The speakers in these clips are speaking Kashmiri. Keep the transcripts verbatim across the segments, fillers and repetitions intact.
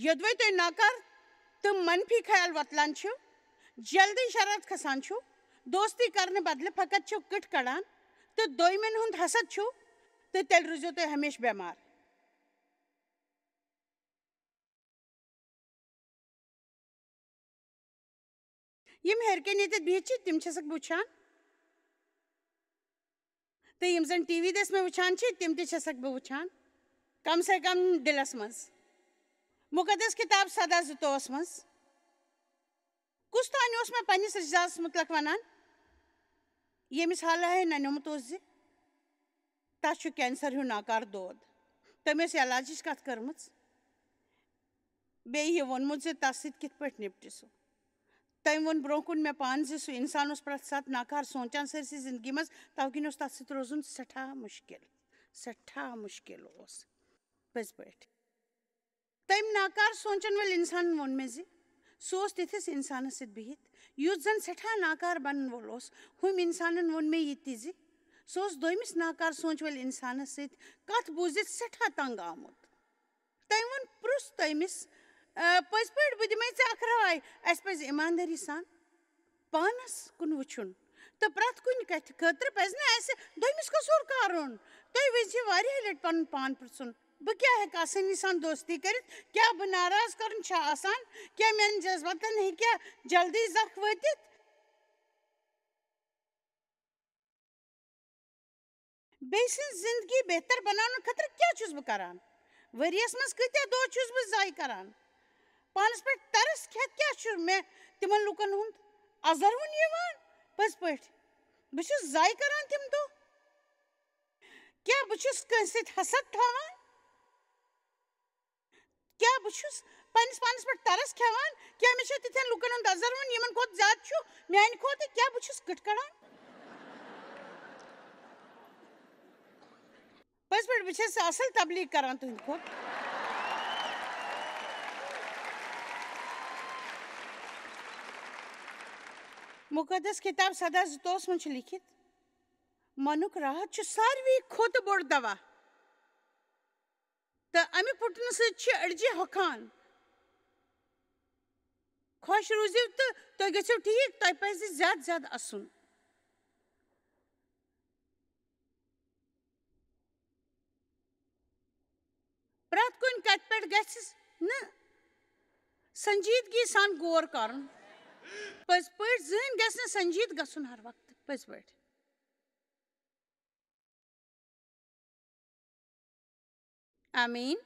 یوٚدوَے تُہۍ ناکار تہٕ منفی خیال وۄتلان چھِو، جلدی شرارت کھسان چھِو، دوستی کرنہٕ بدلہٕ فقط چھِو کٕٹھ کڑان تہٕ دوٚیمٮ۪ن ہُنٛد حسد چھِو، تہٕ تیٚلہِ روٗزِو تُہۍ ہمیشہٕ بٮ۪مار۔ یِم ہیٚرِ کَنہِ ییٚتٮ۪تھ بِہِتھ چھِ، تِم چھَسکھ بہٕ وٕچھان۔ تہٕ یِم زَن ٹی وی دٔسۍ مےٚ وٕچھان چھِ، تِم تہِ چھَسکھ بہٕ وٕچھان، کم سے کم دِلَس منٛز۔ مُقدس کِتاب سَداہ زٕتووَس منٛز کُس تانۍ اوس مےٚ پنٛنِس رِشتہٕ دارَس مُتعلق وَنان، ییٚمِس حالہ ہے نَنیومُت اوس زِ تَس چھُ کینسر ہیوٗ ناکار دود۔ تٔمۍ ٲس علاجٕچ کَتھ کٔرمٕژ، بیٚیہِ یہِ ووٚنمُت زِ تَس سۭتۍ کِتھ پٲٹھۍ نِپٹہِ سُہ۔ تٔمۍ ووٚن برٛونٛہہ کُن مےٚ پانہٕ زِ سُہ اِنسان اوس پرٛٮ۪تھ ساتہٕ ناکار سونٛچان سٲرسٕے زِندگی منٛز، تَوٕ کِنۍ اوس تَس سۭتۍ روزُن سٮ۪ٹھاہ مُشکِل، سٮ۪ٹھاہ مُشکِل اوس پٔزۍ پٲٹھۍ۔ تٔمۍ ناکار سونٛچن وٲلۍ اِنسانن ووٚن مےٚ زِ سُہ اوس تِتھِس اِنسانس سۭتۍ بِہِتھ، یُس زن سٮ۪ٹھاہ ناکار بنن وول اوس۔ ہُمۍ اِنسانن ووٚن مےٚ یہِ تہِ زِ سُہ اوس دوٚیمِس ناکار سونٛچ وٲلۍ اِنسانس سۭتۍ کتھ بوٗزِتھ سٮ۪ٹھاہ تنگ آمُت۔ تٔمۍ ووٚن، پرُژھ تٔمِس، "آ، پٔزۍ پٲٹھۍ، بہٕ دِمے ژےٚ اکھ راے، اسہِ پزِ ایماندٲری سان پانس کُن وٕچھُن تہٕ پرٛٮ۪تھ کُنہِ کتھِ خٲطرٕ پزِ نہٕ اسہِ دوٚیمِس قصوٗر کارُن۔ تُہۍ وِزِ چھِ واریاہ لٹہِ پنُن پان پرژھُن، بہٕ کیٛاہ ہیٚکہٕ آسٲنی سان دوستی کٔرِتھ؟ کیٛاہ بہٕ ناراض کرُن چھا آسان؟ کیٛاہ میٛانٮ۪ن جذباتن ہیٚکیٛاہ جلدی زکھ وٲتِتھ؟ بیٚیہِ سٕنٛز زندگی بہتر بناونہٕ خٲطرٕ کیٛاہ چھُس بہٕ کران؟ ؤریَس منٛز کۭتیٛاہ دۄہ چھُس بہٕ ضایع کران؟ پانَس پٮ۪ٹھ ترس کھٮ۪تھ کیٛاہ چھُ مےٚ تِمن لوٗکن ہُنٛد ازروُن یِوان؟ پٔزۍ پٲٹھۍ، بہٕ چھُس ضایع کران تِم دۄہ۔ کیٛاہ بہٕ چھُس کٲنٛسہِ سۭتۍ حسد تھاوان؟ کیٛاہ بہٕ چھُس پننِس پانس پٮ۪ٹھ ترس کھٮ۪وان؟ کیٛاہ مےٚ چھا تِتھٮ۪ن لوٗکن ہُنٛد ازروُن یِمن کھۄتہٕ زیادٕ چھُ میانہِ کھۄتہٕ؟ کیٛاہ بہٕ چھُس کٕٹھ کڑان؟ پٔزۍ پٲٹھۍ، بہٕ چھَس اصل تبلیغ کران تُہنٛدِ کھۄتہٕ۔ مُقدس کِتاب سداہ زٕتووَس منٛز چھُ لیٚکھِتھ، منُک راحت چھُ ساروی کھۄتہٕ بوٚڑ دوا۔ تہٕ اَمہِ پھُٹنہٕ سۭتۍ چھِ أڈجہِ ہۄکھان۔ خۄش روٗزِو تہٕ تُہۍ گٔژھِو ٹھیٖک، تۄہہِ پَزِ زیادٕ زیادٕ اَسُن۔ پرٛٮ۪تھ کُنہِ کَتھِ پٮ۪ٹھ گژھِ نہٕ سنجیدگی سان غور کرُن۔ پٔزۍ پٲٹھۍ زٕہٕنۍ گژھِ نہٕ سنجیٖد گژھُن ہر وقتہٕ، پٔزۍ پٲٹھۍ۔ آمیٖن۔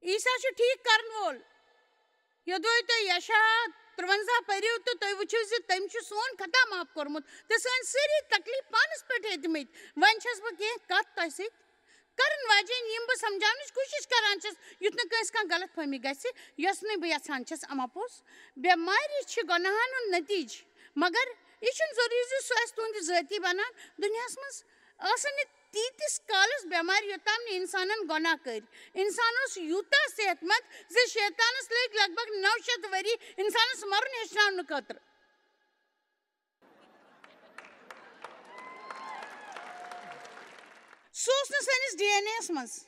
عیسیٰ چھُ ٹھیٖک کرن وول۔ یوٚدوے تُہۍ یشعیاہ ترٛوَنٛزاہ پٔرِو تہٕ تُہۍ وٕچھِو زِ تٔمۍ چھُ سون خطا معاف کوٚرمُت تہٕ سٲنۍ سٲری تکلیف پانس پٮ۪ٹھ ہیٚتمٕتۍ۔ وۄنۍ چھَس بہٕ کینٛہہ کتھ تۄہہِ سۭتۍ کرن واجیٚنۍ، یِم بہٕ سمجھاونٕچ کوٗشش کران چھَس، یُتھ نہٕ کٲنٛسہِ کانٛہہ غلط فہمی گژھِ، یۄس نہٕ بہٕ یژھان چھَس۔ اما پوٚز، بٮ۪مارِ چھِ گۄناہن ہُنٛد نتیٖجہٕ، مگر یہِ چھُنہٕ ضروٗری زِ سُہ آسہِ تُہنٛدِ ذٲتی بنان۔ دُنیاہس منٛز ٲسٕے نہٕ تیٖتِس کالس بٮ۪مارِ، یوٚتام نہٕ انسانن گۄناہ کٔرۍ۔ انسان اوس یوٗتاہ صحت مند زِ شیطانس لٔگۍ لگ بگ نَو شیٚتھ ؤری انسانس مرُن ہیٚچھناونہٕ خٲطرٕ۔ سُہ اوس نہٕ سٲنِس ڈی این اے یَس منٛز۔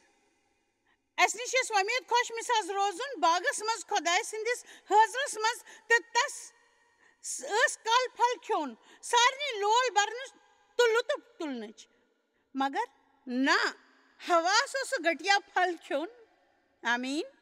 اَسہِ نِش ٲس وۄمید خۄش مِزاز روزُن، باغس منٛز خۄداے سٕنٛدِس حٲضرس منٛز، تہٕ تس ٲس کل پھل کھیوٚن، سارنٕے لول برنٕچ تہٕ لطف تُلنٕچ۔ مگر نہ، حواس اوس سُہ گٹیا پھل کھیوٚن۔ آمیٖن۔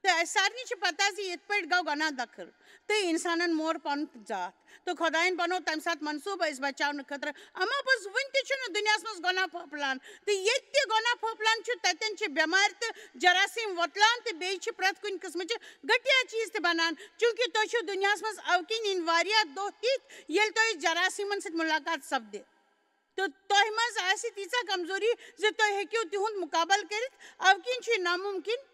تہٕ اَسہِ سارنٕے چھِ پتہ زِ یِتھ پٲٹھۍ گوٚو گۄناہ دٲخل تہٕ اِنسانن مور پنُن ذات، تہٕ خۄدایَن بنوو تَمہِ ساتہٕ منصوٗبہٕ أسۍ بچاونہٕ خٲطرٕ۔ اما پوٚز، وُنہِ تہِ چھُنہٕ دُنیاہَس منٛز گۄناہ پھٔہلان، تہٕ ییٚتہِ تہِ گۄناہ پھٔہلان چھُ، تَتٮ۪ن چھِ بٮ۪مارِ تہٕ جراثیٖم وۄتلان، تہٕ بیٚیہِ چھِ پرٛٮ۪تھ کُنہِ قٕسمٕچہِ گٹیا چیٖز تہِ بنان، چوٗنٛکہِ تُہۍ چھِو دُنیاہَس منٛز اَوٕ کِنۍ یِنۍ واریاہ دۄہ تِتھۍ، ییٚلہِ تۄہہِ جراثیٖمَن سۭتۍ مُلاقات سپدِ۔ تہٕ تۄہہِ منٛز آسہِ تیٖژاہ کمزوری زِ تُہۍ ہیٚکِو تِہُنٛد مُقابلہٕ کٔرِتھ، اَوٕ کِنۍ چھُ یہِ نامُمکِن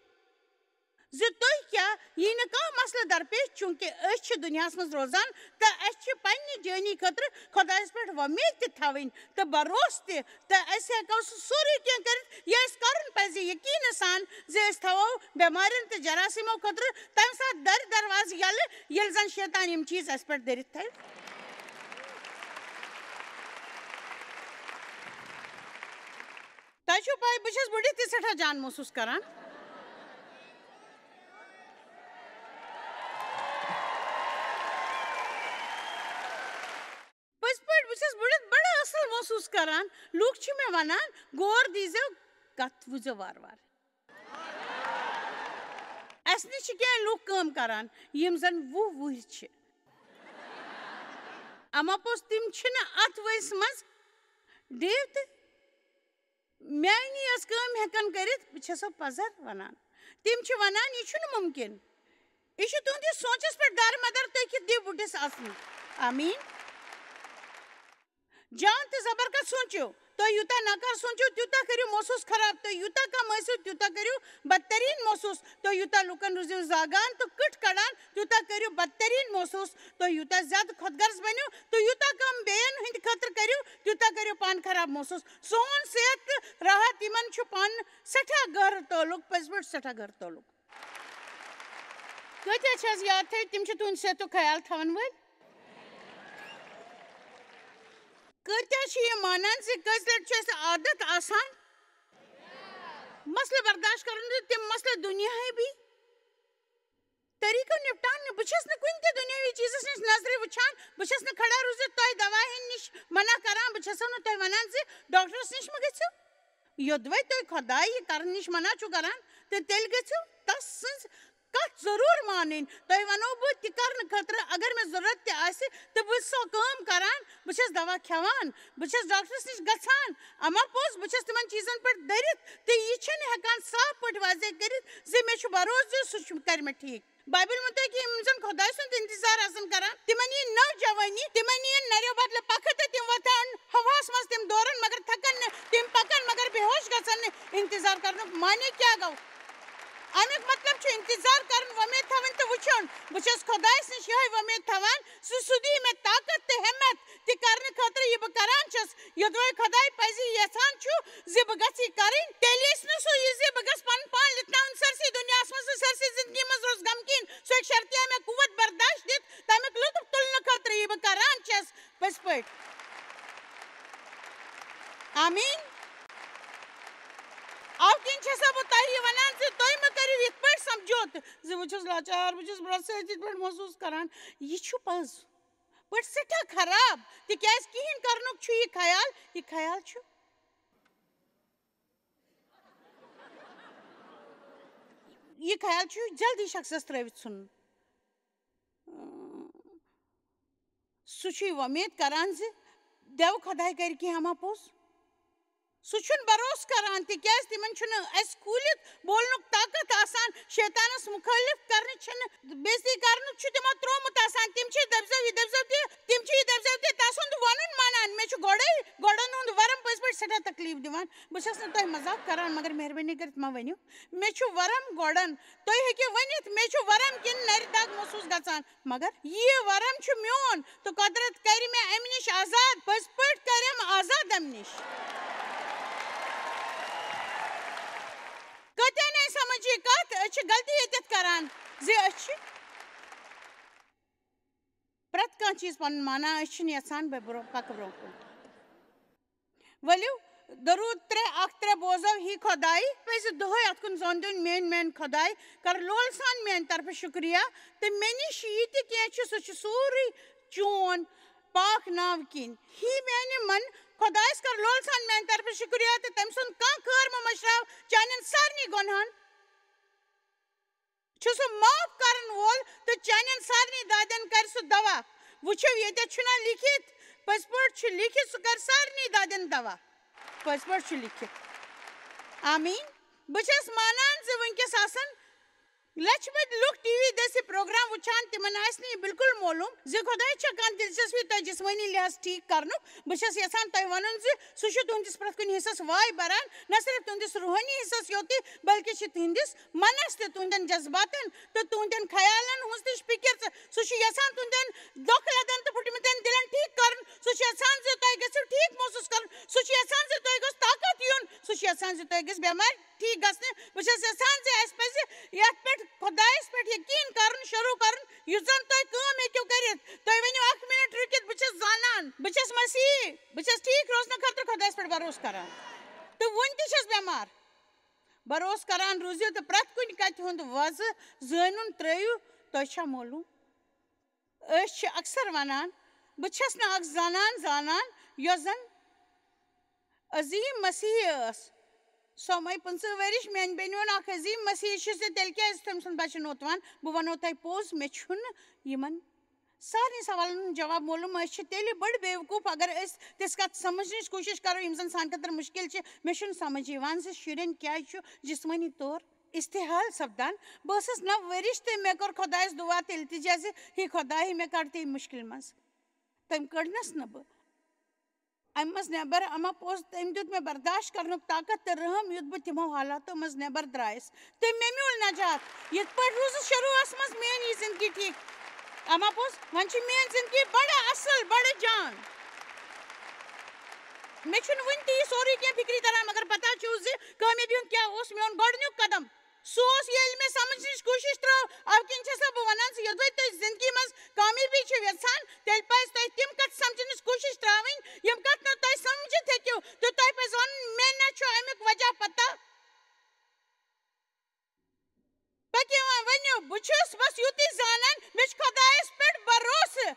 زِ تُہۍ کیٛاہ یی نہٕ کانٛہہ مسلہٕ درپیش، چوٗنٛکہِ أسۍ چھِ دُنیاہَس منٛز روزان تہٕ اَسہِ چھِ پنٛنہِ جٲنی خٲطرٕ خۄدایَس پٮ۪ٹھ وۄمید تہِ تھاوٕنۍ تہٕ بروسہٕ تہِ، تہٕ أسۍ ہٮ۪کو سُہ سورُے کینٛہہ کٔرِتھ، یہِ اَسہِ کَرُن پَزِ یقیٖنہٕ سان زِ أسۍ تھاوو بٮ۪مارٮ۪ن تہٕ جراثیٖمو خٲطرٕ تَمہِ ساتہٕ دَرِ دروازٕ یَلہٕ، ییٚلہِ زَن شیطان یِم چیٖز اَسہِ پٮ۪ٹھ دٔرِتھ تھاوِ۔ تۄہہِ چھو پَے، بہٕ چھَس بٔڑِتھ تہِ سٮ۪ٹھاہ جان محسوٗس کران۔ محسوٗس کران، لوٗکھ چھِ مےٚ وَنان، "غور دیٖزیو، کَتھ وٕچھزیو وارٕ وارٕ۔" اَسہِ نِش چھِ کینٛہہ لوٗکھ کٲم کران، یِم زَن وُہ وُہٕرۍ چھِ۔ اَما پوٚز تِم چھِنہٕ اَتھ وٲنٛسہِ منٛز ڈیو تہِ میٛٲنی یٲژ کٲم ہٮ۪کان کٔرِتھ، بہٕ چھَسو پَزر وَنان۔ تِم چھِ وَنان، "یہِ چھُنہٕ مُمکِن۔ یہِ چھُ تُہٕنٛدِس سونٛچَس پٮ۪ٹھ دارمَدار، تُہۍ کِتھ دِیِو بُڈِس اَژنہٕ؟" آمیٖن۔ جان تہٕ زبر کتھ سوٗنٛچِو۔ تُہۍ یوٗتاہ نکار سوٗنٛچِو، تیوٗتاہ کٔرِو محسوٗس خراب۔ تُہۍ یوٗتاہ کم ٲسِو، تیوٗتاہ کٔرِو بدتریٖن محسوٗس۔ تُہۍ یوٗتاہ لوٗکن روٗزِو زاگان تہٕ کٕٹھ کڑان، تیوٗتاہ کٔرِو بدتریٖن محسوٗس۔ تُہۍ یوٗتاہ زیادٕ خۄد غرض بٔنِو تہٕ یوٗتاہ کم بیٚین ہٕنٛدِ خٲطرٕ کٔرِو، تیوٗتاہ کٔرِو پانہٕ خراب محسوٗس۔ سون صحت تہٕ راحت، یِمن چھُ پانہٕ سٮ۪ٹھاہ گہرٕ تعلق، پٔزۍ پٲٹھۍ سٮ۪ٹھاہ گہرٕ تعلق۔ کۭتیٛاہ چھِ حظ یاد تھٲوِتھ، تِم چھِ تُہٕنٛدِ صحتُک خیال تھاوَن وٲلۍ؟ کۭتیٛاہ چھِ یہِ مانان زِ کٔژِ لَٹہِ چھُ اَسہِ عادت آسان مسلہٕ برداشت کَرُن تہٕ تِم مسلہٕ دُنیاہٕے بی طریٖقو نِپٹاونہٕ؟ بہٕ چھَس نہٕ کُنہِ تہِ دُنیاوی چیٖزَس نِش نظرِ وٕچھان، بہٕ چھَس نہٕ کھڑا روٗزِتھ تۄہہِ دَوا ہٮ۪نہٕ نِش منع کَران، بہٕ چھَسو نہٕ تۄہہِ وَنان زِ ڈاکٹرَس نِش مہٕ گٔژھِو۔ یوٚدوَے تُہۍ خۄداے یہِ کَرنہٕ نِش منع چھُو کَران، تہٕ تیٚلہِ گٔژھِو تَس سٕنٛز کَتھ ضروٗر مانٕنۍ۔ تۄہہِ وَنو بہٕ تہِ کَرنہٕ خٲطرٕ، اگر مےٚ ضروٗرت تہِ آسہِ، تہٕ بہٕ چھُسو کٲم کَران، بہٕ چھَس دَوا کھٮ۪وان، بہٕ چھَس ڈاکٹرَس نِش گژھان، اَما پوٚز بہٕ چھَس تِمَن چیٖزَن پٮ۪ٹھ دٔرِتھ، تہٕ یہِ چھِنہٕ ہٮ۪کان صاف پٲٹھۍ واضح کٔرِتھ زِ مےٚ چھُ بھروسہٕ زِ سُہ چھُ، کَرِ مےٚ ٹھیٖک۔ بایبل ووٚن تۄہہِ کہِ یِم زَن خۄداے سُنٛد اِنتظار آسَن کَران، تِمَن یی نٔو جوٲنی، تِمَن یِیَن نَریو بدلہٕ پَکھٕ تہٕ تِم وۄتھَن ہَوہَس منٛز، تِم دورَن مگر تھَکَن نہٕ، تِم پَکَن مگر بے ہوش گژھَن نہٕ۔ اِنتظار کَرنُک معنی کیٛاہ گوٚو؟ اَمیُک مطلب چھُ اِنتظار کَرُن، وۄمید تھاوٕنۍ تہٕ وٕچھُن۔ بہٕ چھَس خۄدایَس نِش یِہوٚے وۄمید تھاوان زِ سُہ دِیہِ مےٚ طاقت تہٕ ہٮ۪مت تہِ کَرنہٕ خٲطرٕ یہِ بہٕ کَران چھَس۔ یوٚدوَے خۄداے پَزِ یَژھان چھُ زِ بہٕ گژھٕ یہِ کَرٕنۍ، تیٚلہِ یَژھِ نہٕ سُہ یہِ زِ بہٕ گژھٕ پَنُن پان لِتھناوُن سٲرسٕے دُنیاہَس منٛز تہٕ سٲرسٕے زِندگی منٛز روزٕ غمکیٖن۔ سُہ ہیٚکہِ شرطیہ مےٚ قوت برداشت دِتھ، تَمیُک لُطُف تُلنہٕ خٲطرٕ یہِ بہٕ کَران چھَس پٔزۍ پٲٹھۍ۔ آمیٖن۔ اَوٕ کِنۍ چھَسو بہٕ تۄہہِ یہِ وَنان زِ تُہۍ مہٕ کٔرِو یِتھ پٲٹھۍ سَمجھوتہٕ زِ بہٕ چھُس لاچار، بہٕ چھُس برٛونٛہہ سۭتۍ یِتھ پٲٹھۍ محسوٗس کَران۔ یہِ چھُ پَز پٲٹھۍ سٮ۪ٹھاہ خراب، تِکیٛازِ کِہیٖنۍ کَرنُک چھُ یہِ خیال، یہِ خیال چھُ، یہِ خیال چھُ جلدی شخصَس ترٛٲوِتھ ژھُنُن۔ سُہ چھُ یہِ وۄمید کَران زِ دٮ۪و خۄداے کَرِ کینٛہہ اَما پوٚز۔ سُہ چھُنہٕ بروسہٕ کران، تِکیازِ تِمن چھُنہٕ اَسہِ کھوٗلِتھ بولنُک طاقت آسان، شیطانس مُخٲلِف کرنہٕ چھِنہٕ، بے عزتی کرنُک چھُ تِمو ترٛوومُت آسان۔ تِم چھِ دٔپۍزیو یہِ، دٔپۍزیو تہِ، تِم چھِ یہِ، دٔپۍزیو تہِ، تسُنٛد وَنُن مانان۔ مےٚ چھُ گۄڈَے، گۄڈَن ہُنٛد ورم پٔزۍ پٲٹھۍ سٮ۪ٹھاہ تکلیٖف دِوان۔ بہٕ چھَس نہٕ تۄہہِ مذاق کران، مگر مہربٲنی کٔرِتھ مہ ؤنِو۔ مےٚ چھُ ورم گۄڈَن۔ تُہۍ ہیٚکِو ؤنِتھ، مےٚ چھُ ورم کِنہٕ نَرِ دَگ محسوٗس گژھان۔ مگر یہِ ورم چھُ میون، تہٕ قۄدرت کرِ مےٚ امہِ نِش آزاد۔ پٔزۍ پٲٹھۍ کرٮ۪م آزاد امہِ نِش۔ کٲتیٛاہ نے سمجھ یہِ کتھ؟ أسۍ چھِ غلطی ییٚتٮ۪تھ کران زِ أسۍ چھِ پرٛٮ۪تھ کانٛہہ چیٖز پنُن مانان، أسۍ چھِنہٕ یژھان بہٕ برٛونٛہہ پکہٕ برٛونٛہہ کُن۔ ؤلِو، درود ترٛےٚ اکھ ترٛےٚ بوزو۔ ہی خۄداے، پزِ دۄہے اتھ کُن زون دیُن، میٲنۍ، میٲنۍ خۄداے، کر لول سان میٲنۍ طرفہٕ شُکریہ، تہٕ مےٚ نِش یہِ تہِ کینٛہہ چھُ، سُہ چھُ سورُے چون پاک ناو کِنۍ۔ ہی میانہِ من خۄدایس کر لول سان میانہِ طرفہٕ شُکریہ، تہٕ تٔمۍ سُنٛد کانٛہہ خٲر مہ مٔشراو چانٮ۪ن سارنٕے گۄنہن۔ چھُ سُہ معاف کرن وول تہٕ چانٮ۪ن سارنٕے دادٮ۪ن کرِ سُہ دوا۔ وٕچھِو، ییٚتٮ۪تھ چھُنہ لیٖکھِتھ، پٔزۍ پٲٹھۍ چھُ لیٖکھِتھ، سُہ کرِ سارنٕے دادٮ۪ن دوا۔ پٔزۍ پٲٹھۍ چھُ لیٖکھِتھ۔ آمیٖن۔ بہٕ چھَس مانان زِ وٕنکیٚس آسن لَچھِ بٔدۍ لُکھ ٹی وی دٔسۍ یہِ پروگرام وٕچھان، تِمن آسہِ نہٕ یہِ بالکل معلوم زِ خۄدایَس چھےٚ کانٛہہ دلچسپی تۄہہِ جسمٲنی لحاظ ٹھیٖک کرنُک۔ بہٕ چھَس یژھان تۄہہِ وَنُن زِ سُہ چھُ تُہنٛدِس پرٛٮ۪تھ کُنہِ حصس واے بران، نہ صرف تُہنٛدِس روحٲنی حصس یوتٕے، بلکہِ چھِ تُہنٛدِس منس تہِ، تُہنٛدٮ۪ن جذباتن تہٕ تُہنٛدٮ۪ن خیالن ہٕنٛز تہِ فکر۔ سُہ چھُ یژھان تُہنٛدٮ۪ن دۄکھ لدن تہٕ پھُٹمٕتٮ۪ن دِلن ٹھیٖک کرُن۔ سُہ چھُ یژھان زِ تۄہہِ گژھِو ٹھیٖک محسوٗس کرُن۔ سُہ چھُ یژھان زِ تۄہہِ گوٚژھ طاقت یُن۔ سُہ چھُ یژھان زِ تۄہہِ گژھِ بٮ۪مارِ ٹھیٖک گژھنہِ۔ بہٕ چھَس یژھان زِ اَسہِ پَزِ یَتھ پٮ۪ٹھ خۄدایَس پٮ۪ٹھ یقیٖن کَرُن، شروٗع کَرُن، یُس زَن تۄہہِ کٲم ہیٚکِو کٔرِتھ۔ تُہۍ ؤنِو، "اَکھ مِنٹ رُکِتھ، بہٕ چھَس زانان، بہٕ چھَس مسیحی، بہٕ چھَس ٹھیٖک روزنہٕ خٲطرٕ خۄدایَس پٮ۪ٹھ بھروسہٕ کَران۔ تہٕ وُنہِ تہِ چھَس بٮ۪مار۔" بھروسہٕ کَران روٗزِو تہٕ پرٛٮ۪تھ کُنہِ کَتھِ ہُنٛد وَزٕ زٲنِوُن ترٛٲیِو۔ تۄہہِ چھا معلوٗم؟ أسۍ چھِ اکثر ونان، "بہٕ چھَس نہٕ اکھ زنان زانان یۄس زن عظیٖم مسیحی ٲس۔ سۄ مے پٕنٛژٕہ ؤرِش، میٛانہِ بیٚنہِ ووٚن، "اکھ عظیٖم مسیحی چھُ ژےٚ، تیٚلہِ کیٛازِ چھُ تٔمۍ سُنٛد بچہٕ نوتوان؟" بہٕ وَنو تۄہہِ پوٚز، مےٚ چھُنہٕ یِمن سارنٕے سوالن ہُنٛد جواب معلوم۔ أسۍ چھِ تیٚلہِ بٔڑۍ بیوقوٗف، اگر أسۍ تِژھ کتھ سمجھنٕچ کوٗشش کرو، یِم زن سانہِ خٲطرٕ مُشکِل چھِ۔ مےٚ چھُنہٕ سمجھ یِوان زِ شُرٮ۪ن کیٛازِ چھُ جسمٲنی طور استحال سپدان۔ بہٕ ٲسٕس نَو ؤرِش تہٕ مےٚ کوٚر خۄدایس دُعا تہٕ التجا زِ، "ہے خۄداے، مےٚ کڑ تہٕ یہِ مُشکِل منٛز۔" تٔمۍ کٔڑنس نہٕ بہٕ۔ امہِ منٛز نٮ۪بر، اما پوٚز، تٔمۍ دیُت مےٚ برداشت کرنُک طاقت تہٕ رحم، یُتھ بہٕ تِمو حالاتو منٛز نٮ۪بر درٛایس تہٕ مےٚ میوٗل نجات۔ یِتھ پٲٹھۍ روٗزٕس شروٗعس منٛز میٲنۍ یہِ زندگی ٹھیٖک۔ اما پوٚز، وۄنۍ چھِ میٲنۍ زندگی بڑٕ اصل، بڑٕ جان۔ مےٚ چھُنہٕ وُنہِ تہِ یہِ سورُے کینٛہہ فکری تران، مگر پتہ چھُو زِ کامیٲبی ہُنٛد کیٛاہ اوس میون گۄڈٕنیُک قدم۔ سُہ اوس، ییٚلہِ مےٚ سمجھنٕچ کوٗشِش ترٲو۔ اَوٕ کِنۍ چھَسو بہٕ وَنان زِ یوٚدوَے تُہۍ زِندگی منٛز کامیٲبی چھِو یَژھان، تیٚلہِ پَزِ تۄہہِ تِم کَتھٕ سمجھنٕچ کوٗشِش ترٛاوٕنۍ، یِم کَتھٕ نہٕ تۄہہِ سمجھِتھ ہیٚکِو، تہٕ تۄہہِ پَزِ وَنُن، "مےٚ نہ چھُ اَمیُک وجہ پَتہ۔" پٔکِو وۄنۍ ؤنِو، بہٕ چھُس بس یُتُے زانان، مےٚ چھُ خۄدایَس پٮ۪ٹھ بھروسہٕ۔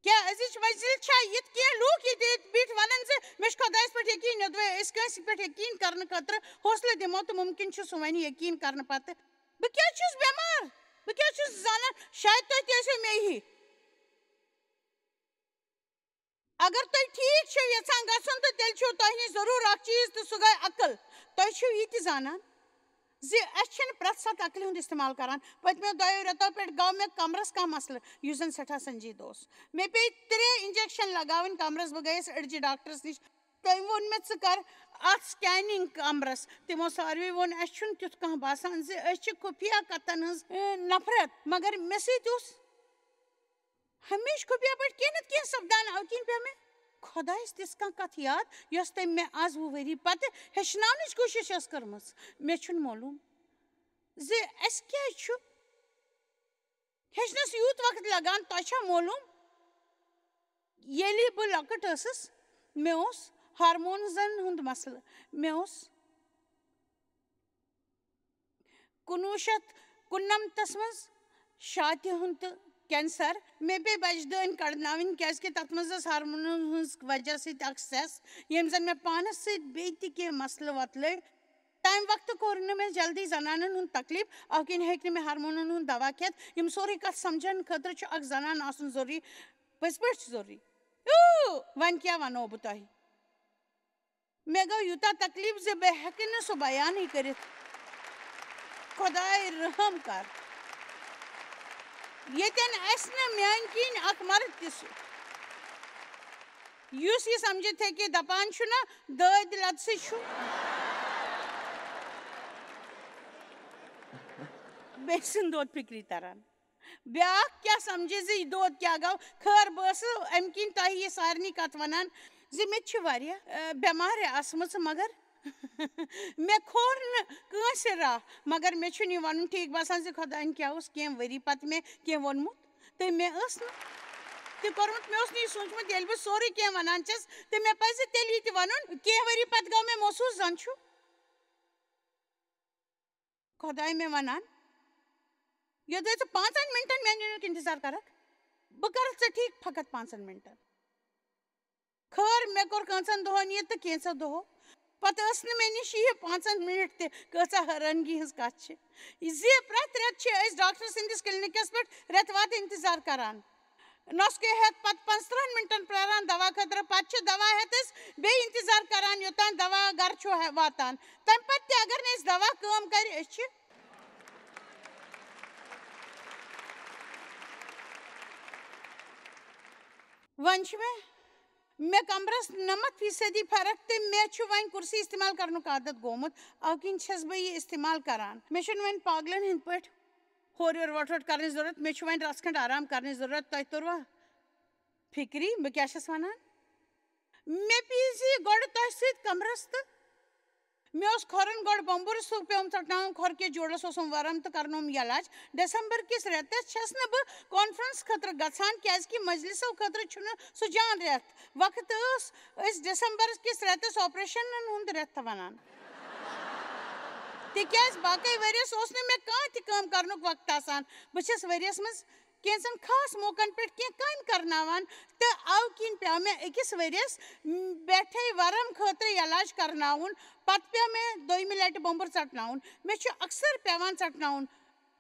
کیٛاہ أزِچ مٔنٛزِل چھا یِتھ کینٛہہ لوٗکھ ییٚتہِ ییٚتہِ بِہِتھ وَنان زِ مےٚ چھُ خۄدایَس پٮ۪ٹھ یقیٖن؟ یوٚدوَے أسۍ کٲنٛسہِ پٮ۪ٹھ یقیٖن کرنہٕ خٲطرٕ حوصلہٕ دِمو، تہٕ مُمکِن چھُ سُہ وَنہِ یقیٖن کرنہٕ پتہٕ، "بہٕ کیٛازِ چھُس بٮ۪مار؟ بہٕ کیٛازِ چھُس زانان؟ شاید تُہۍ تہِ ٲسِو مےٚ ہی۔" اگر تُہۍ ٹھیٖک چھِو یژھان گژھُن، تہٕ تیٚلہِ چھُو تۄہہِ نِش ضروٗر اکھ چیٖز، تہٕ سُہ گٔے عقل۔ تۄہہِ چھِو یہِ تہِ زانان زِ أسۍ چھِنہٕ پرٛٮ۪تھ ساتہٕ عقلہِ ہُنٛد استعمال کران۔ پٔتمیو دۄیو رٮ۪تو پٮ۪ٹھ گوٚو مےٚ کمرس کانٛہہ مسلہٕ، یُس زن سٮ۪ٹھاہ سنجیدٕ اوس۔ مےٚ پیٚیہِ ترٛےٚ injection لگاوٕنۍ کمرس۔ بہٕ گٔیَس أڈجہِ ڈاکٹرس نِش۔ تٔمۍ ووٚن مےٚ، "ژٕ کر اتھ scanning کمرس۔" تِمو ساروٕے ووٚن، "اسہِ چھُنہٕ تیُتھ کانٛہہ باسان زِ أسۍ چھِ خُفیہ کتھن ہٕنٛز، اے، نفرت، مگر مےٚ سۭتۍ اوس ہمیشہٕ خُفیہ پٲٹھۍ کینٛہہ نتہٕ کینٛہہ سپدان، اَوٕ کِنۍ پیوٚو مےٚ خۄدایَس تِژھ کانٛہہ کَتھ یاد، یۄس تٔمۍ مےٚ آز وُہ ؤری پتہٕ ہیٚچھناونٕچ کوٗشِش ٲس کٔرمٕژ۔ مےٚ چھُنہٕ معلوٗم زِ اَسہِ کیٛازِ چھُ ہیٚچھنَس یوٗت وقت لگان۔ تۄہہِ چھا معلوٗم، ییٚلہِ بہٕ لۄکٕٹ ٲسٕس، مےٚ اوس ہارمونزَن ہُنٛد مسلہٕ۔ مےٚ اوس کُنوُہ شیٚتھ کُننَمتَس منٛز شاتہِ ہُنٛد تہٕ cancer۔ مےٚ پیٚیہِ بَچہٕ دٲنۍ کَڑناوٕنۍ، کیٛازِکہِ تَتھ منٛز ٲس ہارمونَن ہٕنٛز وجہ سۭتۍ اکھ سٮ۪س، ییٚمۍ زَن مےٚ پانَس سۭتۍ بیٚیہِ تہِ کینٛہہ مسلہٕ وۄتلٲوۍ۔ تَمہِ وقتہٕ کوٚر نہٕ مےٚ جلدی زنانَن ہُنٛد تکلیٖف، اَوٕ کِنۍ ہیٚکۍ نہٕ مےٚ ہارمونَن ہُنٛد دوا کھٮ۪تھ۔ یِم سورُے کَتھ سَمجھَن خٲطرٕ چھُ اکھ زنان آسُن ضروٗری، پٔزۍ پٲٹھۍ چھُ ضروٗری۔ اوٗ، وۄنۍ کیٛاہ وَنو بہٕ تۄہہِ؟ مےٚ گوٚو یوٗتاہ تکلیٖف زِ بہٕ ہٮ۪کہٕ نہٕ سُہ بیانٕے کٔرِتھ۔ خۄداے رحم کر۔ ییٚتٮ۪ن آسہِ نہٕ میٛانہِ کِنۍ اکھ مرد تہِ سُہ، یُس یہِ سمجھِتھ ہیٚکہِ، دپان چھُنہ، دٲدۍ لتسٕے چھُ بیٚیہِ سُنٛد دود فِکری تران۔ بیٛاکھ کیٛاہ سمجھِ زِ یہِ دود کیٛاہ گوٚو؟ خٲر، بہٕ ٲسٕس اَمہِ کِنۍ تۄہہِ یہِ سارنٕے کَتھ وَنان زِ مےٚ تہِ چھِ واریاہ، اَ، بٮ۪مارِ آسمٕژ، مگر مےٚ کھور نہٕ کٲنٛسہِ راہ۔ مگر مےٚ چھُنہٕ یہِ وَنُن ٹھیٖک باسان زِ خۄدایَن کیٛاہ اوس کینٛہہ ؤری پَتہٕ مےٚ کینٛہہ ووٚنمُت تہٕ مےٚ ٲس نہٕ تہِ کوٚرمُت، مےٚ اوس نہٕ یہِ سوٗنٛچمُت، ییٚلہِ بہٕ سورُے کینٛہہ وَنان چھَس تہٕ مےٚ پَزِ تیٚلہِ یہِ تہِ وَنُن۔ کینٛہہ ؤری پَتہٕ گوٚو مےٚ محسوٗس زَن چھُ خۄداے مےٚ وَنان، یوٚدوَے ژٕ پانٛژَن مِنٹَن میٛانہِ یِنُک اِنتظار کَرَکھ، بہٕ کَرَکھ ژےٚ ٹھیٖک فقط پانٛژَن مِنٹَن۔ خٲر، مےٚ کوٚر کینٛژَن دۄہَن یہِ تہٕ کینٛژھو دۄہو پَتہٕ ٲس نہٕ مےٚ نِش یہِ پانٛژَن مِنٹ تہِ۔ کۭژاہ حٲرانگی ہٕنٛز کَتھ چھِ زِ پرٛٮ۪تھ رٮ۪تہٕ چھِ أسۍ ڈاکٹر سٕنٛدِس کِلنِکَس پٮ۪ٹھ رٮ۪تہٕ وادٕ اِنتظار کَران۔ نۄسخہٕ ہٮ۪تھ پَتہٕ پانٛژترٕٛہَن مِنٹَن پرٛاران دوا خٲطرٕ، پَتہٕ چھِ دوا ہٮ۪تھ أسۍ بیٚیہِ اِنتظار کَران، یوٚتام دوا گَرٕ چھُ ہے-، واتان۔ تَمہِ پَتہٕ تہِ اگر نہٕ اَسہِ دوا کٲم کَرِ، أسۍ چھِ وۄنۍ چھِ مےٚ، مےٚ کمرس نَمَتھ فیٖصدی فرق تہٕ مےٚ چھُ وۄنۍ کُرسی استعمال کرنُک عادت گوٚمُت، اَوٕ کِنۍ چھَس بہٕ یہِ استعمال کران۔ مےٚ چھُنہٕ وۄنۍ پاگلن ہٕنٛدۍ پٲٹھۍ ہورٕ یورٕ وۄٹھ وۄٹھ کرنٕچ ضروٗرت، مےٚ چھُ وۄنۍ رژھ کھنٛڈ آرام کرنٕچ ضروٗرت۔ تۄہہِ توٚروا فِکری بہٕ کیٛاہ چھَس وَنان؟ مےٚ پیٚیہِ زِ گۄڈٕ تۄہہِ سۭتۍ کمرس تہٕ مےٚ اوس کھۄرن گۄڈٕ بۄمبُر سُہ پیوٚم ژٹناوُن، کھۄر کِس جوڑس اوسُم ورم تہٕ کرنوم یلاج۔ دسمبر کِس رٮ۪تس چھَس نہٕ بہٕ conference خٲطرٕ گژھان، کیازِ کہِ مجلسو خٲطرٕ چھُنہٕ سُہ جان رٮ۪تھ۔ وقت ٲس أسۍ دسمبر کِس رٮ۪تس operationن ہُنٛد رٮ۪تھ وَنان۔ تِکیازِ باقٕے ؤرِیَس اوس نہٕ مےٚ کانٛہہ تہِ کٲم کرنُک وقت آسان۔ بہٕ چھَس ؤرِیَس منٛز کینٛژن خاص موقعن پٮ۪ٹھ کینٛہہ کامہِ کرناوان، تہٕ اَوٕ کِنۍ پیوٚو مےٚ أکِس ؤرِیَس، م، پٮ۪ٹھَے ورم خٲطرٕ علاج کرناوُن۔ پتہٕ پیوٚو مےٚ دوٚیمہِ لٹہِ بۄمبُر ژٹناوُن۔ مےٚ چھُ اکثر پیوان ژٹناوُن۔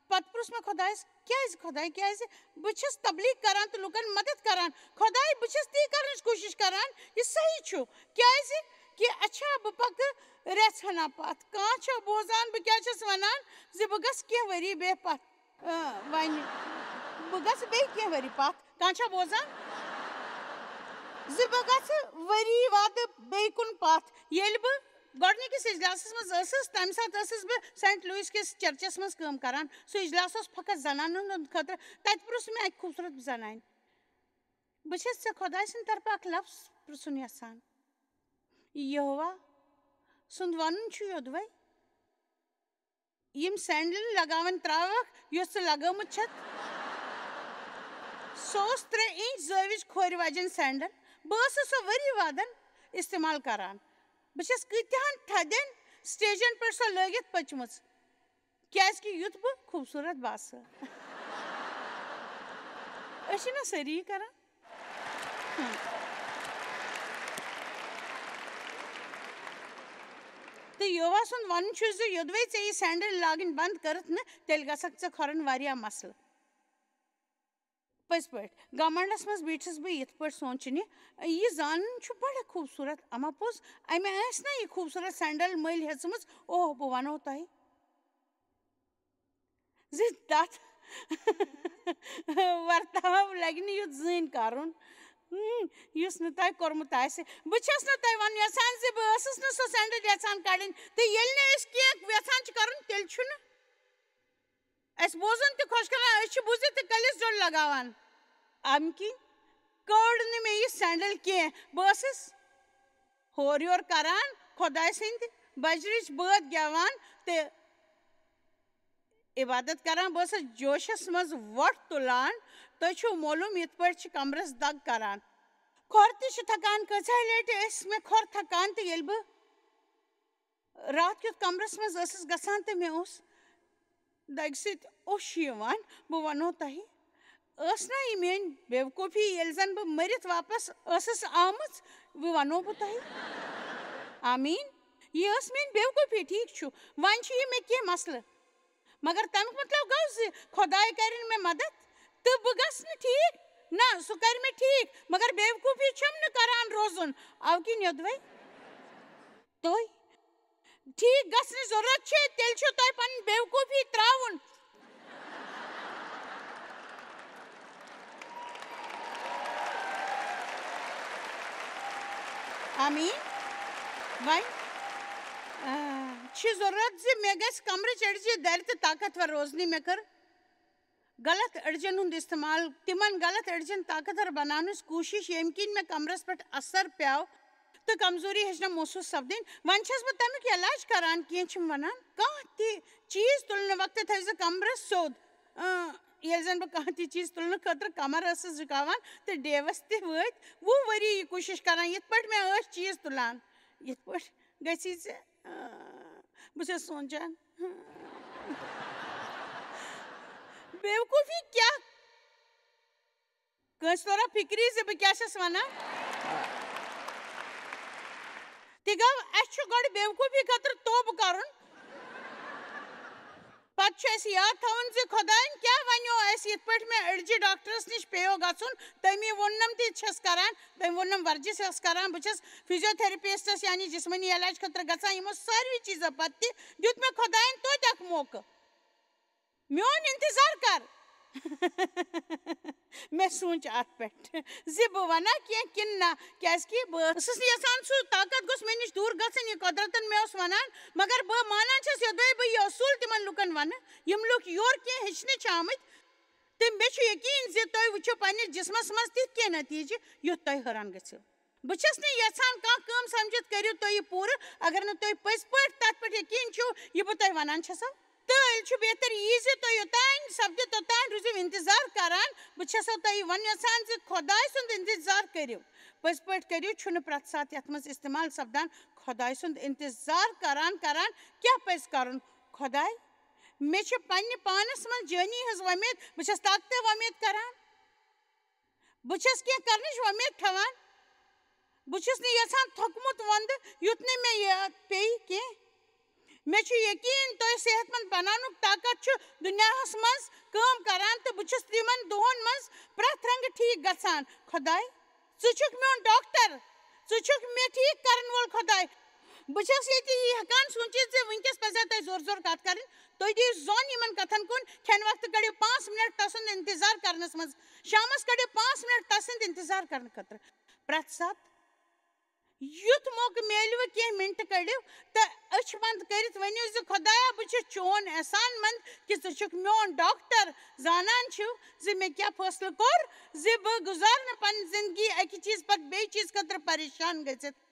پتہٕ پرُژھ مےٚ خۄدایَس، "کیٛازِ خۄداے، کیٛازِ؟ بہٕ چھَس تبلیغ کران تہٕ لُکن مدد کران۔ خۄداے، بہٕ چھَس تی کرنٕچ کوٗشِش کران، یہِ صحیح چھُ۔ کیٛازِ کہِ اچھا، بہٕ پکہٕ رٮ۪ژھ ہنا پتھ۔ کانٛہہ چھا بوزان بہٕ کیٛاہ چھَس وَنان، زِ بہٕ گژھٕ کینٛہہ ؤری بیٚیہِ پتھ؟" اۭں، وۄنۍ بہٕ گژھٕ بیٚیہِ کینٛہہ ؤری پتھ۔ کانٛہہ چھا بوزان؟ زِ بہٕ گژھٕ ؤری وادٕ بیٚیہِ کُن پتھ۔ ییٚلہِ بہٕ گۄڈٕنِکِس اجلاسس منٛز ٲسٕس، تَمہِ ساتہٕ ٲسٕس بہٕ سینٹ لوئس کِس چرچس منٛز کٲم کران۔ سُہ اجلاس اوس فقط زنانن ہُنٛد خٲطرٕ۔ تَتہِ پرُژھ مےٚ اَکہِ خوٗبصوٗرت زنانہِ، "بہٕ چھَس ژےٚ خۄداے سٕنٛدِ طرفہٕ اکھ لفظ پرُژھُن یژھان۔ یہوہ سُنٛد ونُن چھُ یوٚدوے، یِم سینڈل لگاوٕنۍ ترٛاوَکھ، یۄس ژٕ لگٲومٕژ چھَتھ۔" سۄ اوس ترٛےٚ اِنچ زٲوِج کھورِ واجٮ۪ن سینڈل۔ بہٕ ٲسٕس سۄ ؤری وادن استعمال کران۔ بہٕ چھَس کۭتیاہَن تھدٮ۪ن سٹیجن پٮ۪ٹھ سۄ لٲگِتھ پٔچمٕژ، کیازِ کہِ یُتھ بہٕ خوٗبصوٗرت باسہٕ۔ أسۍ چھِنہ سٲری یی کران؟ ہم۔ تہٕ یووا سُنٛد وَنُن چھُ زِ یوٚدوَے ژےٚ یہِ سینڈل لاگٕنۍ بنٛد کٔرٕتھ نہٕ، تیٚلہِ گژھکھ ژےٚ کھۄرَن واریاہ مسلہٕ۔ پٔزۍ پٲٹھۍ، گمنڈس منٛز بیٖٹھٕس بہٕ یِتھ پٲٹھۍ سونٛچنہِ، یہِ زانُن چھُ بڑٕ خوٗبصوٗرت۔ اما پوٚز، أمۍ آسہِ نا یہِ خوٗبصوٗرت سینڈل مٔلۍ ہیٚژمٕژ؟ اوہ، بہٕ وَنو تۄہہِ زِ تَتھ ورتاو لگہِ نہٕ یُتھ زٕہٕنۍ کرُن، ہم، یُس نہٕ تۄہہِ کوٚرمُت آسہِ۔ بہٕ چھَس نہٕ تۄہہِ وَنُن یژھان زِ بہٕ ٲسٕس نہٕ سۄ سینڈل یژھان کڑٕنۍ، تہٕ ییٚلہِ نہٕ أسۍ کینٛہہ یژھان چھِ کرُن، تیٚلہِ چھُنہٕ اَسہِ بوزُن تہِ خۄش کران، أسۍ چھِ بوٗزِتھ تہِ کٔلِس جوٚل لگاوان۔ اَمہِ کِنۍ کٔڑ نہٕ مےٚ یہِ سینڈل کینٛہہ۔ بہٕ ٲسٕس ہورٕ یورٕ کران، خۄداے سٕنٛدِ بجرٕچ بٲتھ گٮ۪وان تہٕ عبادت کران۔ بہٕ ٲسٕس جوشس منٛز وۄٹھ تُلان۔ تۄہہِ چھُو معلوٗم، یِتھ پٲٹھۍ چھِ کمرس دگ کران۔ کھۄر تہِ چھِ تھکان، کۭژاہ لٹہِ ٲسۍ مےٚ کھۄر تھکان، تہٕ ییٚلہِ بہٕ راتھ کیُتھ کمرس منٛز ٲسٕس گژھان تہٕ مےٚ اوس دگہِ سۭتۍ اوٚش یِوان۔ بہٕ وَنو تۄہہِ، ٲس نا یہِ میٲنۍ بیوقوٗفی، ییٚلہِ زن بہٕ مٔرِتھ واپس ٲسٕس آمٕژ، وۄنۍ وَنو بہٕ تۄہہِ۔ آمیٖن۔ یہِ ٲس میٲنۍ بیوقوٗفی، ٹھیٖک چھُ۔ وۄنۍ چھُ یہِ مےٚ کینٛہہ مسلہٕ، مگر تَمیُک مطلب گوٚو زِ خۄداے کَرِ نہٕ مےٚ مدد تہٕ بہٕ گژھٕ نہٕ ٹھیٖک۔ نہ، سُہ کَرِ مےٚ ٹھیٖک، مگر بیوقوٗفی چھَم نہٕ کران روزُن۔ اَوٕ کِنۍ یوٚدوَے تُہۍ ٹھیٖک گژھنٕچ ضروٗرت چھِ، تیٚلہِ چھُ تۄہہِ پنٕنۍ بیوقوٗفی ترٛاوُن۔ آمیٖن۔ وۄنۍ، آ، چھِ ضروٗرت زِ مےٚ گژھِ کمرٕچ أڈجہِ دَرِ تہٕ طاقتور روزنہِ۔ مےٚ کٔر غلط أڈجن ہُنٛد استعمال، تِمن غلط أڈجن طاقتور بناونٕچ کوٗشش، ییٚمہِ کِنۍ مےٚ کمرس پٮ۪ٹھ اثر پیوٚو تہٕ کمزوری ہیٚچ نہٕ محسوٗس سپدٕنۍ۔ وۄنۍ چھَس بہٕ تَمیُک علاج کران، کینٛہہ چھِم وَنان، کانٛہہ تہِ چیٖز تُلنہٕ وقتہٕ تھٲیزِ کمرس سیوٚد۔ اۭں، ییٚلہِ زَن بہٕ کانٛہہ تہِ چیٖز تُلنہٕ خٲطرٕ کمر ٲسٕس جُکاوان تہٕ ڈیوَس تہِ وٲتۍ وُہ ؤری یہِ کوٗشِش کران، یِتھ پٲٹھۍ مےٚ ٲسۍ چیٖز تُلان، یِتھ پٲٹھۍ گژھی ژےٚ۔ اۭں، بہٕ چھَس سونٛچان، بیوقوٗفی کیٛاہ؟ کٲنٛسہِ توٚرا فِکری زِ بہٕ کیٛاہ چھَس وَنان؟ تہِ گوٚو، اَسہِ چھُ گۄڈٕ بیوقوٗفی خٲطرٕ توبہٕ کَرُن۔ پَتہٕ چھُ اَسہِ یاد تھاوُن زِ خۄدایَن کیٛاہ وَنیو اَسہِ، یِتھ پٲٹھۍ مےٚ أڈجہِ ڈاکٹرَس نِش پیٚیو گژھُن۔ تٔمی ووٚننَم تہِ چھَس کَران، تٔمۍ ووٚننَم ورزِش ٲس کَران، بہٕ چھَس فِزیوتھیرپسٹَس یعنی جسمٲنی علاج خٲطرٕ گژھان۔ یِمو ساروی چیٖزو پَتہٕ تہِ دیُت مےٚ خۄدایَن توتہِ اَکھ موقعہٕ۔ میون انتظار کر۔ مےٚ سوٗنٛچ اَتھ پٮ۪ٹھ زِ بہٕ وَنا کینٛہہ کِنہٕ نہ، کیٛازِکہِ بہٕ ٲسٕس نہٕ یَژھان سُہ طاقت گوٚژھ مےٚ نِش دوٗر گژھُن، یہِ قۄدرتَن مےٚ اوس وَنان۔ مگر بہٕ مانان چھَس، یوٚدوَے بہٕ یہِ اصوٗل تِمَن لُکَن وَنہٕ، یِم لُکھ یور کینٛہہ ہیٚچھنہِ چھِ آمٕتۍ، تہٕ مےٚ چھُ یقیٖن زِ تُہۍ وٕچھِو پنٛنِس جسمَس منٛز تِتھۍ کینٛہہ نتیٖجہٕ، یُتھ تُہۍ حٲران گٔژھِو۔ بہٕ چھَس نہٕ یَژھان کانٛہہ کٲم سَمجھِتھ کٔرِو تُہۍ یہِ پوٗرٕ، اگر نہٕ تُہۍ پٔزۍ پٲٹھۍ تَتھ پٮ۪ٹھ یقیٖن چھُو، یہِ بہٕ تۄہہِ وَنان چھَسو۔ تہٕ تیٚلہِ چھُ بہتر یی زِ تُہۍ یوٚتام سَپدِ، توٚتام روٗزِو انتظار کران۔ بہٕ چھَسو تۄہہِ یہِ وَنُن یَژھان زِ خۄداے سُنٛد انتظار کٔرِو۔ پٔزۍ پٲٹھۍ کٔرِو، چھُنہٕ پرٛٮ۪تھ ساتہٕ یَتھ منٛز استعمال سَپدان۔ خۄداے سُنٛد انتظار کران کران کیٛاہ پَزِ کَرُن؟ خۄداے، مےٚ چھِ پننہِ پانس منٛز جٲنی ہٕنٛز وۄمید۔ بہٕ چھَس طاقتہٕ وۄمید کران۔ بہٕ چھَس کینٛہہ کرنٕچ وۄمید تھاوان۔ بہٕ چھُس نہٕ یژھان تھوٚکمُت وۄندٕ، یُتھ نہٕ مےٚ یاد پیٚیہِ کینٛہہ۔ مےٚ چھُ یقین، تۄہہِ صحت مند بناونُک طاقت چھُ دُنیاہَس منٛز کٲم کران، تہٕ بہٕ چھُس تِمن دۄہَن منٛز پرٛٮ۪تھ رنگہٕ ٹھیٖک گژھان۔ خۄداے، ژٕ چھُکھ میون ڈاکٹر، ژٕ چھُکھ مےٚ ٹھیٖک کرن وول۔ خۄداے، بہٕ چھَس ییٚتہِ یہِ ہٮ۪کان سوٗنٛچِتھ زِ وٕنکیٚس پَزِ تۄہہِ زورٕ زورٕ کَتھ کَرٕنۍ۔ تُہۍ دِیِو زوٚن یِمن کَتھن کُن۔ کھٮ۪نہٕ وقتہٕ کٔڑِو پانٛژھ مِنٹ تَسُنٛد اِنتظار کرنَس منٛز۔ شامَس کٔڑِو پانٛژھ مِنٹ تَسُنٛد اِنتظار کرنہٕ خٲطرٕ۔ پرٛٮ۪تھ ساتہٕ یُتھ موقعہٕ میلوٕ، کینٛہہ مِنٹہٕ کٔڑِو تہٕ أچھ بنٛد کٔرِتھ ؤنِو زِ، "خۄدایا، بہٕ چھُس چون احسان مند کہِ ژٕ چھُکھ میون ڈاکٹر، زانان چھِو زِ مےٚ کیٛاہ فٲصلہٕ کوٚر زِ بہٕ گُزارٕ نہٕ پنٕنۍ زندگی اَکہِ چیٖز پتہٕ بیٚیہِ چیٖز خٲطرٕ پریشان گٔژھِتھ۔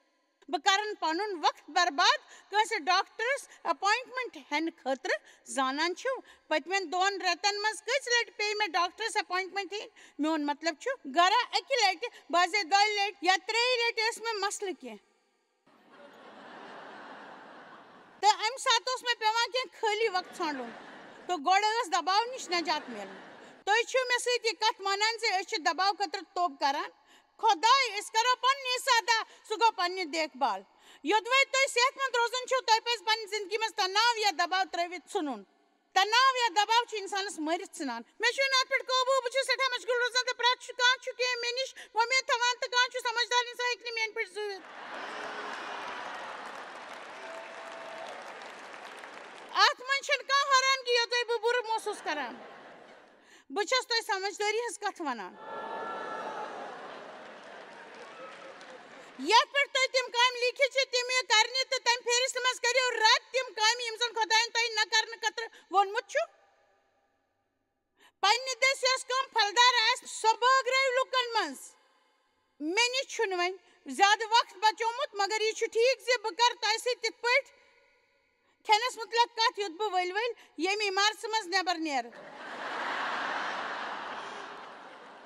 بہٕ کرٕ نہٕ پنُن وقت برباد کٲنٛسہِ ڈاکٹرس اپوینٹمنٹ ہٮ۪نہٕ خٲطرٕ۔ زانان چھِو، پٔتمٮ۪ن دۄن رٮ۪تن منٛز کٔژِ لٹہِ پیٚیہِ مےٚ ڈاکٹرس اپوینٹمنٹ ہیٚنۍ؟ میون مطلب چھُ، گرا اَکہِ لٹہِ، بعضے دۄیہِ لٹہِ یا ترٛیٚیہِ لٹہِ ٲسۍ مےٚ مسلہٕ کینٛہہ۔" تہٕ اَمہِ ساتہٕ اوس مےٚ پٮ۪وان کینٛہہ خٲلی وقت ژھانٛڈُن، تہٕ گۄڈٕ ٲس دباو نِش نجات میلان۔ تُہۍ چھِو مےٚ سۭتۍ یہِ کتھ مانان زِ أسۍ چھِ دباو خٲطرٕ توبہٕ کران؟ خۄداے، أسۍ کرو پننہِ حصہٕ ادا، سُہ گوٚو پننہِ دیکھ بھال۔ یوٚدوَے تُہۍ صحت مند روزُن چھِو، تۄہہِ پزِ پننہِ زندگی منٛز تناو یا دباو ترٲوِتھ ژھُنُن۔ تناو یا دباو چھُ انسانس مٲرِتھ ژھٕنان۔ مےٚ چھُنہٕ اتھ پٮ۪ٹھ قوبوٗ، بہٕ چھُس سٮ۪ٹھاہ مشغول روزان تہٕ پرٛٮ۪تھ چھُ، کانٛہہ چھُ کینٛہہ مےٚ نِش وۄمید تھاوان تہٕ کانٛہہ چھُ سمجھدار انسان ہیٚکہِ نہٕ میٛانہِ پٮ۪ٹھ زُوِتھ۔ اتھ منٛز چھَنہٕ کانٛہہ حٲرانگی یوٚدوَے بہٕ بُرٕ محسوٗس کران۔ بہٕ چھَس تۄہہِ سمجھدٲری ہٕنٛز کتھ ونان۔ یتھ پٮ۪ٹھ تۄہہِ تِم کامہِ لیٖکھِتھ چھِ، تِم یہِ کرنہِ تہٕ تمہِ فہرست منٛز کٔرِو رد تِم کامہِ، یِم زن خۄداین تۄہہِ نہ کرنہٕ خٲطرٕ ووٚنمُت چھُ۔ پننہِ دٔسۍ یۄس کٲم پھلدار آسہِ، سۄ بٲگرٲیِو لوٗکن منٛز۔ مےٚ نِش چھُنہٕ وۄنۍ زیادٕ وقت بچومُت، مگر یہِ چھُ ٹھیٖک زِ بہٕ کرٕ تۄہہِ سۭتۍ تِتھ پٲٹھۍ کھٮ۪نَس مُتعلق کَتھ، یُتھ بہٕ ؤلۍ ؤلۍ ییٚمہِ عمارژٕ منٛز نٮ۪بر نیرٕ۔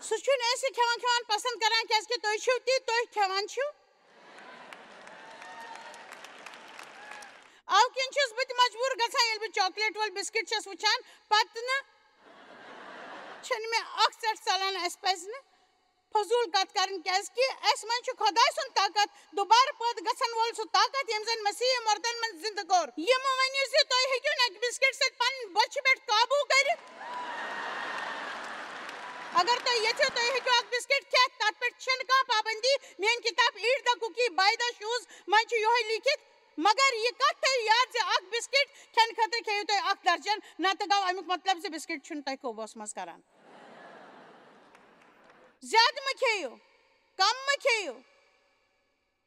سُہ چھُنہٕ أسۍ کھٮ۪وان کھٮ۪وان پسنٛد کران، کیٛازِ کہِ تُہۍ چھِو تی، تُہۍ کھٮ۪وان چھِو۔ اَوٕ کِنۍ چھَس بہٕ تہِ مجبوٗر گژھان، ییٚلہِ بہٕ چاکلیٹ وول بِسکِٹ چھَس وٕچھان، پتہٕ نہٕ چھَنہٕ مےٚ اَکھ ژَٹھ ژَلان۔ اَسہِ پَزِ نہٕ فضوٗل کَتھ کَرٕنۍ، کیٛازِ کہِ اَسہِ منٛز چھُ خۄداے سُنٛد طاقت، دوبارٕ پٲدٕ گژھن وول سُہ طاقت، ییٚمۍ زَن مسیح مردن منٛز زِنٛدٕ کوٚر۔ یِم ؤنِو زِ تُہۍ ہیٚکِو نہٕ اَکہِ بِسکِٹ سۭتۍ پنٕنۍ بۄچھِ پٮ۪ٹھ قابوٗ کٔرِتھ۔ اگر تُہۍ یژھِو، تُہۍ ہیٚکِو اَکھ بِسکِٹ کھٮ۪تھ، تَتھ پٮ۪ٹھ چھَنہٕ کانٛہہ پابندی۔ میٛٲنۍ کِتاب Eat the Cookie, Buy the Shoes منٛز چھُ یِہوٚے لیٖکھِتھ۔ مگر یہِ کَتھ تھٲیِو یاد زِ اَکھ بِسکِٹ کھٮ۪نہٕ خٲطرٕ کھیٚیِو تُہۍ اَکھ درجن، نَتہٕ گوٚو اَمیُک مطلب زِ بِسکِٹ چھُنہٕ تۄہہِ قوبوٗہَس منٛز کران۔ زیادٕ مہ کھیٚیِو، کم مہ کھیٚیِو۔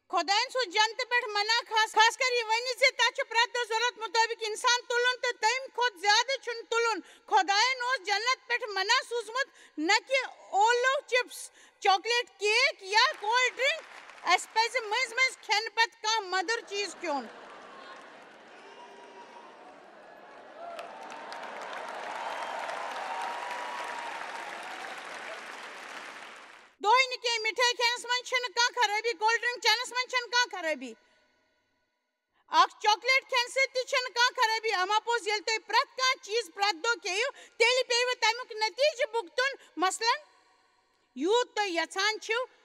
خۄدایَن سوٗز جنتہٕ پٮ۪ٹھ منع، خاص، خاص کر یہِ ؤنِتھ زِ تَتہِ چھُ پرٛٮ۪تھ دۄہ ضروٗرت مُطٲبِق اِنسان تُلُن تہٕ تَمہِ کھۄتہٕ زیادٕ چھُنہٕ تُلُن۔ خۄدایَن اوس جنت پٮ۪ٹھ منع سوٗزمُت، نہ کہِ Oreo chips، chocolate cake یا cold drink۔ اَسہِ پَزِ مٔنٛزۍ مٔنٛزۍ کھٮ۪نہٕ پتہٕ کانٛہہ مٔدٕر چیٖز کھیوٚن۔ دۄہے نہٕ کینٛہہ، مِٹھٲے کھٮ۪نَس منٛز چھَنہٕ کانٛہہ خرٲبی، cold drink چٮ۪نَس منٛز چھَنہٕ کانٛہہ خرٲبی۔ اَکھ چاکلیٹ کھٮ۪نہٕ سۭتۍ تہِ چھَنہٕ کانٛہہ خرٲبی، اما پوٚز ییٚلہِ تُہۍ پرٛٮ۪تھ کانٛہہ چیٖز پرٛٮ۪تھ دۄہ کھیٚیِو، تیٚلہِ پیٚیِوٕ تَمیُک نتیٖجہٕ بُگتُن۔ مثلاً، یوٗت تُہۍ یژھان چھِو،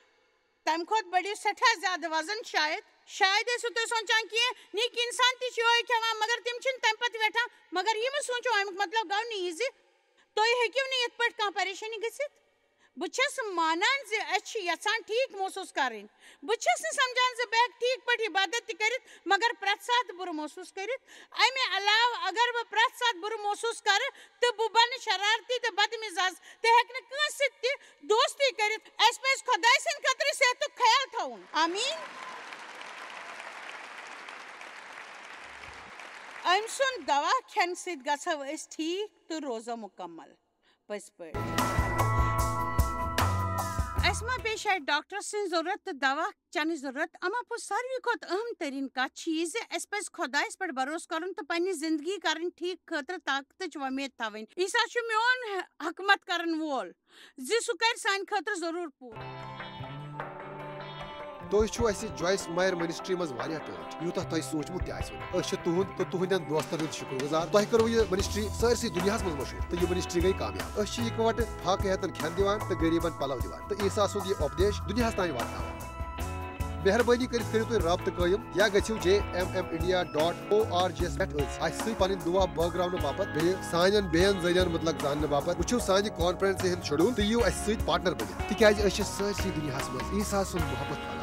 تَمہِ کھۄتہٕ بٔڑِو سٮ۪ٹھاہ زیادٕ وزن شاید۔ شاید ٲسِو تُہۍ سونٛچان، کینٛہہ نیٖکۍ اِنسان تہِ چھِ یِہوٚے کھٮ۪وان، مگر تِم چھِنہٕ تَمہِ پتہٕ وٮ۪ٹھان۔ مگر یہِ مہٕ سوٗنٛچِو، اَمیُک مطلب گوٚو نہٕ یہِ زِ تُہۍ ہیٚکِو نہٕ یِتھ پٲٹھۍ کانٛہہ پریشٲنی گٔژھِتھ۔ بہٕ چھَس مانان زِ أسۍ چھِ یژھان ٹھیٖک محسوٗس کرٕنۍ۔ بہٕ چھَس نہٕ سمجھان زِ بہٕ ہٮ۪کہٕ ٹھیٖک پٲٹھۍ عبادت تہِ کٔرِتھ، مگر پرٛٮ۪تھ ساتہٕ بُرٕ محسوٗس کٔرِتھ۔ اَمہِ علاوٕ، اگر بہٕ پرٛٮ۪تھ ساتہٕ بُرٕ محسوٗس کرٕ، تہٕ بہٕ بنہٕ شرارتی تہٕ بدمزاج، تہٕ ہٮ۪کہٕ نہٕ کٲنٛسہِ سۭتۍ تہِ دوستی کٔرِتھ۔ اَسہِ پَزِ خۄداے سٕنٛدِ خٲطرٕ صحتُک خیال تھاوُن۔ آمیٖن۔ أمۍ سُنٛد دوا کھٮ۪نہٕ سۭتۍ گژھو أسۍ ٹھیٖک تہٕ روزو مُکمل۔ پٔزۍ پٲٹھۍ۔ اَسہِ ما پیٚیہِ شاید ڈاکٹر سٕنٛز ضروٗرت تہٕ دوا چنٕچ ضروٗرت، اما پوٚز ساروی کھۄتہٕ اہم ترین کتھ چھِ یہِ زِ اَسہِ پَزِ خۄدایَس پٮ۪ٹھ بھروسہٕ کرُن تہٕ پننہِ زندگی کرٕنۍ ٹھیک خٲطرٕ طاقتٕچ وۄمید تھاوٕنۍ۔ عیسیٰ چھُ میون حکمت کرن وول زِ سُہ کرِ سانہِ خٲطرٕ ضروٗر پوٗرٕ۔ تُہۍ چھِو اَسہِ جویس مایر منسٹری منٛز واریاہ ٹٲٹھۍ، یوٗتاہ تۄہہِ سوٗنٛچمُت تہِ آسِوٕ نہٕ۔ أسۍ چھِ تُہُنٛد تہٕ تُہنٛدٮ۪ن دوستن ہُنٛد شُکر گُزار۔ تۄہہِ کٔروٕ یہِ منسٹری سٲرسٕے دُنیاہس منٛز مشہوٗر تہٕ یہِ منسٹری گٔے کامیاب۔ أسۍ چھِ یِکوَٹہٕ فاقہٕ ہیتن کھٮ۪ن دِوان تہٕ غریٖبن پلو دِوان تہٕ عیسیٰ سُنٛد یہِ اُپدیش دُنیاہس تام واتناوان۔ مہربٲنی کٔرِتھ کٔرِو تُہۍ رابطہٕ قٲیِم یا گٔژھِو J M M India dot O R G یَس پٮ۪ٹھ أتھۍ اَسہِ سۭتۍ پنٕنۍ دُعا بٲگراونہٕ باپتھ، بیٚیہِ سانٮ۪ن بیٚین ذٔریعن مُتعلق زاننہٕ باپتھ۔ وٕچھِو سانہِ کانفرنسہِ ہُنٛد شیڈول تہٕ یِیِو اَسہِ سۭتۍ پارٹنر بٔنِتھ، تِکیازِ أسۍ چھِ سٲرسٕے دُنیاہس منٛز عیسیٰ سُنٛد محبت پھٔہلاوان۔